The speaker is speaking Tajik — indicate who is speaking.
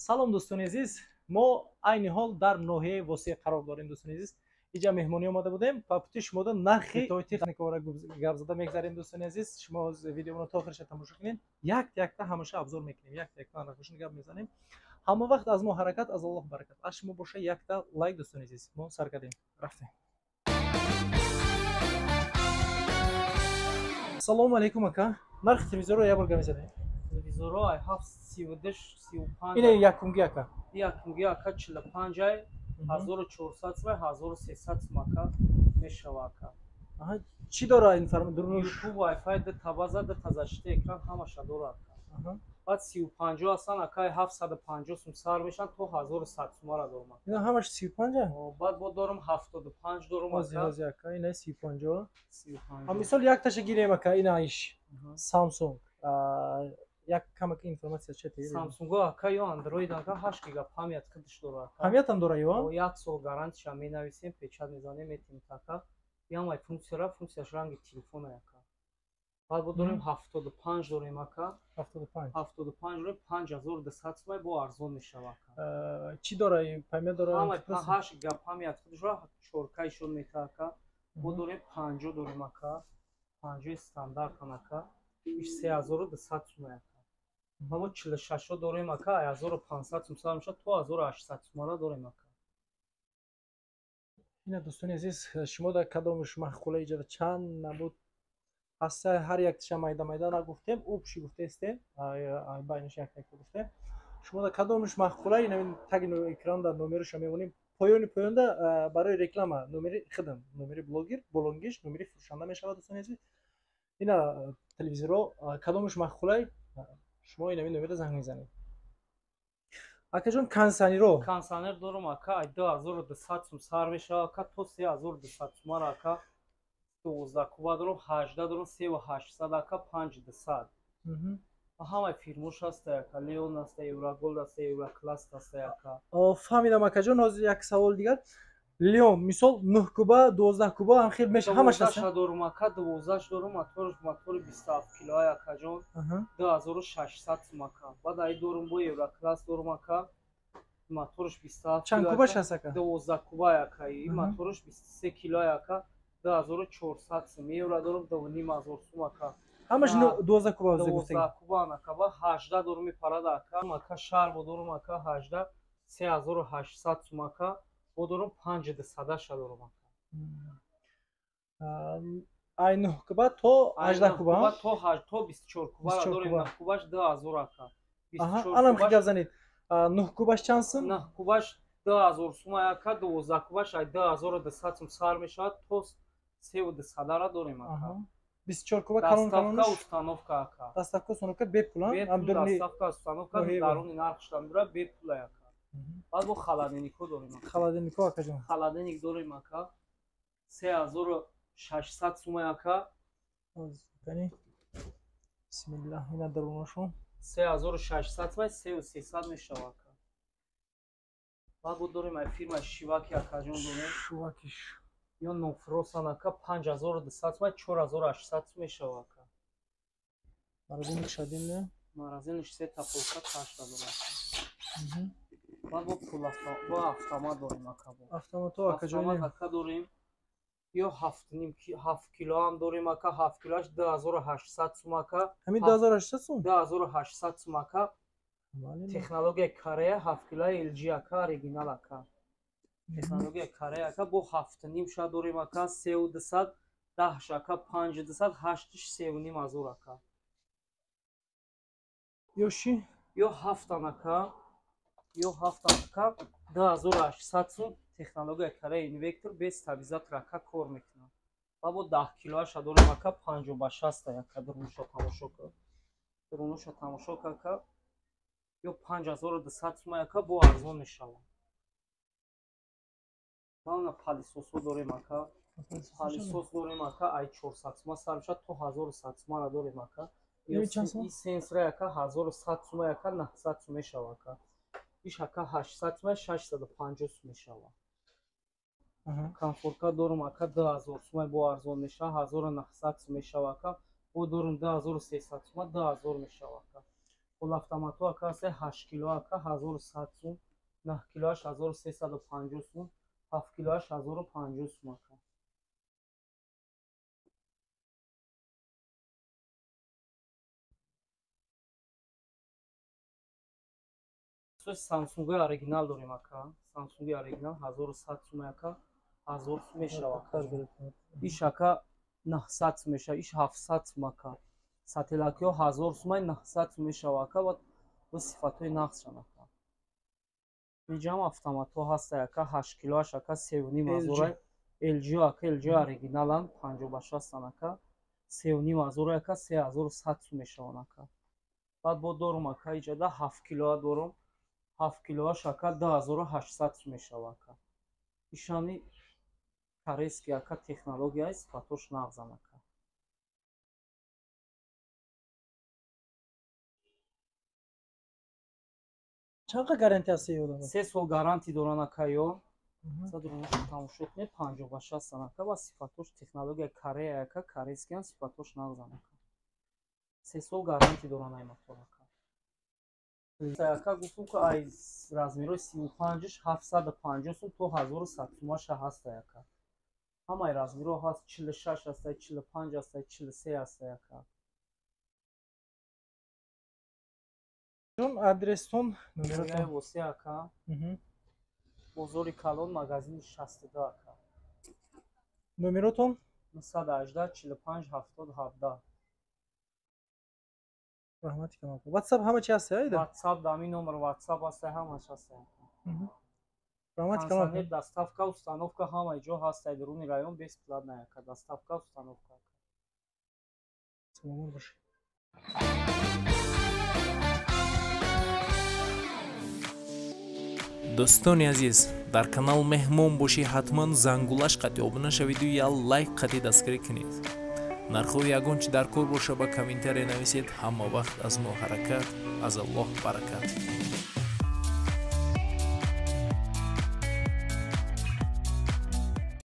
Speaker 1: Салом, дӯстони азиз. Мо айни ҳол дар ноҳияи Восеъ қарор дорем, дӯстони азиз. Иҷа меҳмонӣ омада будем. Па пути шумода нархи тои техникаро гап зада мегзарем, дӯстони азиз. Шумо видеоро то охирша тамошо кунед. Якта якта ҳамаша обзор мекунем, якта якта нархошон гап мезанем. Ҳама вақт аз мо ҳаракат, аз Аллоҳ баракат. Аз шумо боша якта лайк, дӯстони азиз. Мо сар кардем, рафтем. Ассалому алайкум, ака. Нархи телевизорро як бор гап мезанем.
Speaker 2: Телевизорро ай 7 32 35.
Speaker 1: Ина якумги, ака?
Speaker 2: Якумги, ака, 45 ай, 1400 сум, 1300 сум, ака, мешава, ака.
Speaker 1: Чӣ дора ин дурнуш?
Speaker 2: YouTube, Wi-Fi, ду табаза, ду тазашти экран, ҳамаша дора, ака. Баъд 35 ҳастан, ака, 750 сум сар мешан, то 1100 сумара дорам.
Speaker 1: Ина ҳамаш 35?
Speaker 2: Баъд бо дорум 75 дорум, ака.
Speaker 1: Ози, ака, ина 35. 35. Мисол, якташа гирем, ака, ина иш Samsung. Як камак информация чете.
Speaker 2: Samsung ака, ё Android, ака, 8 гига память худаш дора, ака.
Speaker 1: Памятам дора ё?
Speaker 2: Як сол гарантиша менависем, печать мезанем, метем, ака. Ямай функсияра, функсияш ранги телефона, ака. Баъд бо дорем 75 дорем, ака.
Speaker 1: 75.
Speaker 2: 75 дорем, 5200 сумай, бо арзон мешава,
Speaker 1: ака. Чӣ дора? Память дора?
Speaker 2: Ҳамаи 8 гига память худаш дора, 4К ишон мета, ака. Бо дорем 50 дорем, ака. 50 стандартан, ака. Иш 3200 сумай, ака. Мо 46 дорем, ака, 1500 сум сар мешавад, то 1800 сумара дорем, ака.
Speaker 1: Ина, дӯстони азиз, шумо дар кадомаш маъқула? Иҷода чанд набуд ҳаста, ҳар якташа майда майда нагуфтем, общий гуфтаистем, байнаш як якта гуфтем. Шумо дар кадомаш маъқула, ина таги экран дар номероша мемонем. Поёни поёнда барои реклама номери хидм, номери блогер, болонгиш номери фурӯшанда мешавад, дӯстони азиз. Ина телевизорро кадомаш маъқулай, шумо инами номера занг мезанед. Акаҷон, кондиционеро?
Speaker 2: Кондиционер дорум, ака, ай 2200 сум сар мешава, ака, то 3200 сумара, ака. 12 куба дорум, 18 дорум, 3800, ака, 5200. Ҳамаи фирмош ҳаста, ака, Леон ҳаста, Евроголд ҳаста, Еврокласс ҳаста, ака.
Speaker 1: Фаҳмидам, акаҷон. Ҳозир як савол дигар. Леон, мисол, 9 куба, 12 куба ҳам хел меша, ҳамаш
Speaker 2: ҳаст? Дорум, ака, 12 дорум, моторш мотори 27 килоай, акаҷон, 2600 сум, ака. Баъд ай дорум бо Еврокласс дорум, ака, моторш 27.
Speaker 1: Чанд кубаш ҳаст, ака?
Speaker 2: 12 куба, ака, и моторш 23 килоай, ака, 2400 сум. Евро дорум, 2500 сум, ака.
Speaker 1: Ҳамаш 12 куба?
Speaker 2: 12 куба, ака. Ба 18 дорум, мепарад, ака. Ака, шарбо дорум, ака, 18, 3800 сум, ака. Бо дорум 5200 дорум, ака.
Speaker 1: Ай 9 куба то 18 куба?
Speaker 2: То 24 куба дорем, 9 кубаш 2000, ака.
Speaker 1: Анам гап занед. 9 кубаш чанд сум?
Speaker 2: 9 кубаш 2000 сум, ака, 12 кубаш ай 2200 сум сар мешавад, то 3200 дорем, ака.
Speaker 1: 24 куба калон?
Speaker 2: Доставка, установка, ака.
Speaker 1: Доставка, установка бепул?
Speaker 2: Доставка, установка даруни нархшам дура, бепул, ака. Баъд бо холодильникҳо дорем.
Speaker 1: Холодильникҳо, акаҷон?
Speaker 2: Холодильник дорем, ака, 3600 сумай, ака.
Speaker 1: Бисмиллаҳ, ина дарунашон.
Speaker 2: 3600 сумай, 3300 мешава, ака. Баъд бо дорем ай фирмаи Шиваки, акаҷон, дорем.
Speaker 1: Шивакиш?
Speaker 2: Ё нофросан, ака, 5200 сумай, 4800 сум мешава, ака.
Speaker 1: Морозильник шадим не?
Speaker 2: Морозильник сета полка ташта дорем. Баъд бо бо автомат дорем, ака.
Speaker 1: Автомато, акаҷон?
Speaker 2: Автомат, ака, дорем. Ё 7,5 килоам дорем, ака, 7 килоаш 2800 сум, ака.
Speaker 1: Ҳамин 2800 сум?
Speaker 2: 2800 сум, ака. Технологияи Корея, 7 килои LG, ака, оригинал, ака. Технологияи Корея, ака. Бо 7,5 ша дорем, ака, 3200, 10 ака, 5200, ҳаштиш 3500, ака.
Speaker 1: Ёши?
Speaker 2: Ё ҳафтан, ака, ё ҳафтан, ака, 2800 сум, технологияи Корея, инвертор, без стабилизатор, ака, кор мекунад. Ва бо 10 килоаша дорем, ака, 50 ба 60, ака. Дуруноша тамошо кар, дуруноша тамошо кар, ака. Ё 5200 сум, ака, бо арзон мешавад. Мана пылесосҳо дорем, ака. Пылесос дорем, ака, ай 400 сума сар мешавад, то 1100 сумара дорем, ака. И сенсора, ака, 1100 сума, ака, 900 сум мешава, ака. Иш, ака, 800 сума, 650 сум мешава. Конфорка дорум, ака, 2000 сумай, бо арзон мешава, 1900 сум мешава, ака. Бо дорум 2300 сума, 2000 мешава, ака. Полуавтоматҳо ака ҳастанд 8 кило ака 1100 сум, 9 килоаш 1350 сум, 7 килоаш 1050 сум ака. Самсунги оригинал дорем ака. Самсунги оригинал 1100 сум ака, 1000 сум мешава ака. Иш ака 900 сум мешава, иш 700 сум ака. Сателлакиҳо 1000 сум, 900 сум мешава ака ва бо сифатҳои нағзшан ака. Инҷам автоматҳо ҳаста ака, 8 килоаш ака 3500 LG ака, LG оригиналан 56 ака, 3500 ака, 3100 сум мешаванд ака. Баъд бо дорум ака иҷода 7 килоа дорум. 7 килоаш ака 2800 сум мешава ака. Ишани корейский ака технологияи сифатош нағзан ака.
Speaker 1: Чанд гарантия ҳаст ё?
Speaker 2: 3 сол гарантия доран ака ё. Тамошо кунед 56 ака ва сифатош технология Корея ака, корейскиян сифатош нағзан ака. 3 сол гарантия доран ай мотор ака. Ака гуфтум ки ай размерои 35-ш 750 сум то 1100 сумаша ҳаст ака. Ҳамаи размеро ҳаст 46 ҳаст, 45 ҳаст, 43 ҳаст ака.
Speaker 1: Ҷон адрестон
Speaker 2: номеротон восе ака. Бозори калон магазини 62 ака.
Speaker 1: Номеротон
Speaker 2: 918 45 70 17.
Speaker 1: Раҳмати калон. WhatsApp ҳама чи ҳаст айда?
Speaker 2: WhatsApp дами номер WhatsApp ҳаст, ҳамаш ҳаст.
Speaker 1: Раҳмати калон.
Speaker 2: Доставка, установка ҳама ҷо ҳаст, даруни район бесплатно ака, доставка, установка.
Speaker 1: Саломат бошед.
Speaker 3: Дӯстони азиз, дар канал меҳмон бошӣ, ҳатман зангулаш қатъи обуна шавиду я лайк қатъи дастгирӣ кунед. Нархҳои ягон чи дар кор боша ба комментария нависед. Ҳама вақт аз мо ҳаракат, аз Аллоҳ баракат.